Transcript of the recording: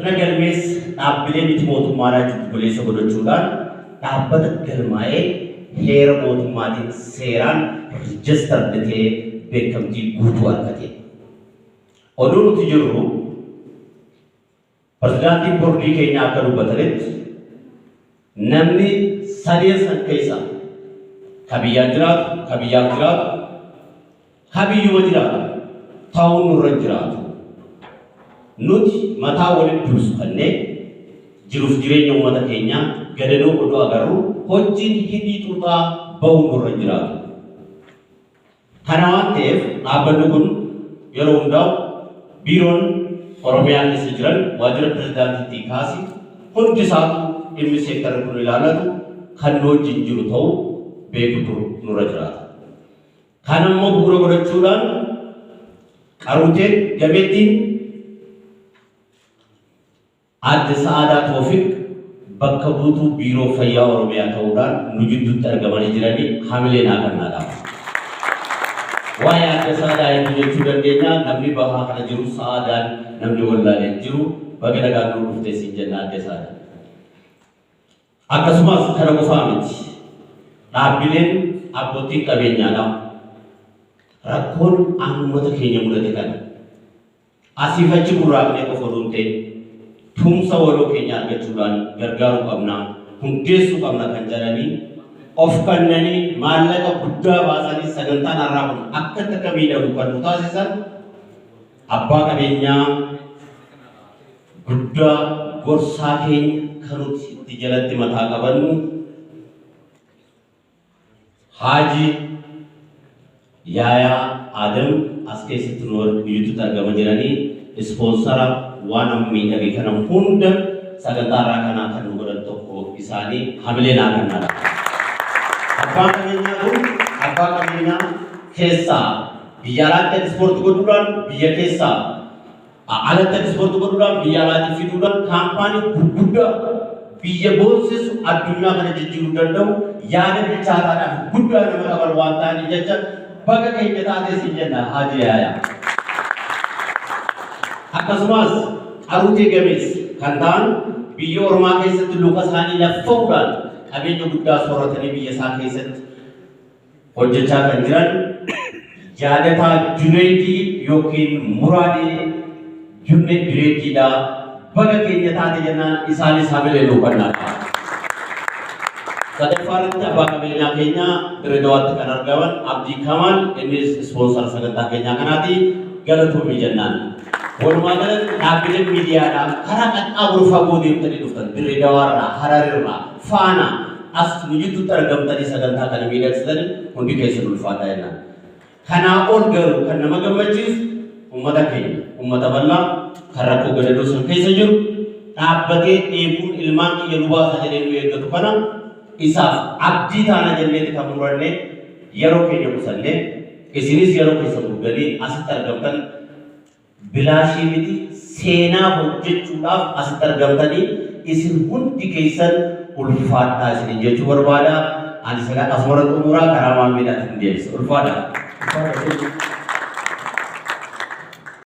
Sirna galmeessa dhaabbilee miti mootummaadhaa jiddu galeessa godhachuudhaan dhaabbata galmaa'ee heera mootummaatiin seeraan registered ta'ee beekamtii guutuu argate. Oduu nuti jirru, pirezidaantiin boordii keenyaa akka dubbatanitti, namni sadeen san keessa ka biyyaan jiraatu, ka biyyaaf jiraatu, ka biyyuma jiraatu ta'uun nurra hin jiraatu. Nuti mataa walitti dursu kannee jiruuf jireenya uummata keenyaa gadadoo odoo agarru hojiin hidhii xuuxaa bahuun nurra hin jiraatu. Kana waan ta'eef, dhaabbanni kun yeroo hundaa'u biiroon Oromiyaa keessa jiran, waajjira pirezidaantiitti kaasi, hundi isaatu dhimmi seektarri kun ilaallatu kan nu wajjin jiru ta'uu beekutu nurra jiraata. Kana immoo bu'uura godhachuudhaan qaruuteen gameettiin Aadde Sa'aadaa Toofiq bakka buutuu Biiroo Fayyaa Oromiyaa ta'uudhaan nu jidduutti argamanii jiranii hamilee naa kennaadhaaf. Waa'ee Aadde Sa'aadaa hedduu jechuu dandeenya. Namni bahaa kana jiru Sa'aadaan namni wallaalee hin jiru. Baga nagaan nuu dhuftee siin jenna, Aadde Sa'aadaa. Akkasumas kana qofaa miti. Dhaabbileen abbootiin qabeenyaadha. Rakkoon uummata keenya mudate kana asiif achi burraaqnee qofa odoo hin ta'in tumsa waloo keenya argachuudhaan gargaaruu qabna, hundeessuu qabna kan jedhanii of kennanii maallaqa guddaa baasanii sagantaan har'aa kun akkatti akka miidhagu kan nu taasisan abbaa qabeenyaa guddaa, gorsaa keenya kan nuti itti jalatti mataa qabannu, Haaji Yaayaa Adam as keessatti nu gidduutti argama jiranii sponsor waan amma miidhage kana hunda sagantaa irraa kanaa kan nu godhan tokko isaanii hamilee naa kennaadha. Abbaan qabeenyaa kun abbaa qabeenyaa keessaa biyya alaatti export godhuudhaan, biyya keessaa alatti export godhuudhaan, biyya alaatti fiduudhaan kaampaanii gurguddaa biyya boonsisu, addunyaa kana jijjiiruu danda'u, yaada bilchaataadhaaf guddaa nama qaban waan ta'aniif jecha baga keenya taatee siin jenna, Haaji Yaayaa. Akkasumas qaruutee gameessa kan ta'an, biyya ormaa keessatti luka isaanii laffa'uudhaan qabeenya guddaa sooratanii biyya isaa keessatti hojjechaa kan jiran Jaalataa Juneedii yookiin Muraadee Juneediidha. Baga keenya taate jennaan, isaanis hamilee nuu kennaadha. Sadaffaa irratti abbaa qabeenyaa keenya Dirree Dawaatti kan argaman Abdii Kamal, innis sponsor sagantaa keenyaa kanaati, galatoomii jennaan. Walumaa galatti dhaabbileen miidiyaadhaa karaa qaxxaamuru fagoo deemtanii dhuftan, Dirree Dawaarraa, Hararirraa, Faana as nu jidduutti argamtanii sagantaa kana miidhagsitanii hundi keessan ulfaadhaa jennaan. Kanaa ol garuu kan nama gammachiisu uummata keenya, uummata bal'aa kan rakkoo gadadoo san keessa jiru dhaabbatee dheebuun ilmaan kiyya nu baasa jedhee nu eeggatu kana isaaf abdii taana jenneeti kan murannee yeroo keenya qusannee isinis yeroo keessa gurganii asitti argamtan bilaashii miti. Seenaa hojjechuudhaaf asitti argamtanii isin hundi keessan ulfaadhaa isinin jechuu barbaada. Ani sagan asuma xumuraa karaa maammiidhaatiin deebisa. Ulfaadhaa.